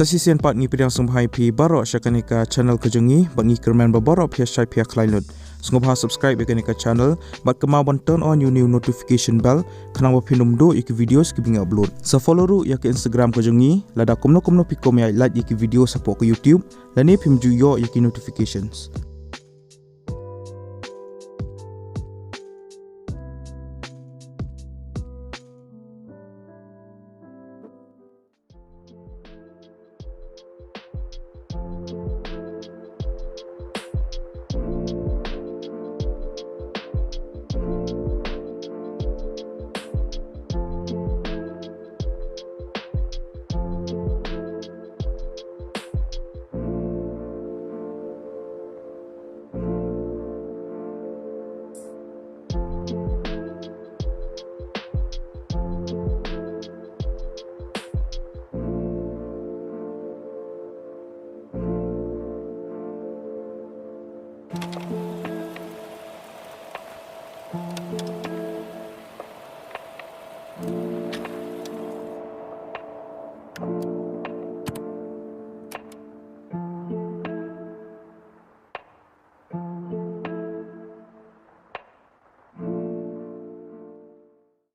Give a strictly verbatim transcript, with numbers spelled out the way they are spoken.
Sa shisien pat ngi pdiang sngewbha ïa phi baroh sha kane ka channel ka jong ngi, bad ngi kyrmen ba baroh phi ïa shait phi ïa khlaiñ lut. Sngewbha subscribe ïa kane ka channel bad kynmaw ban turn on ïa u new notification bell khnang ba phin ym duh ïa ki videos kiba ngi upload. Sa follow ruh ïa ka Instagram ka jong ngi, lada kumno kumno phi kwah ban ïa like ïa ki videos hapoh ka YouTube, lane phim ju ïoh ïa ki notifications.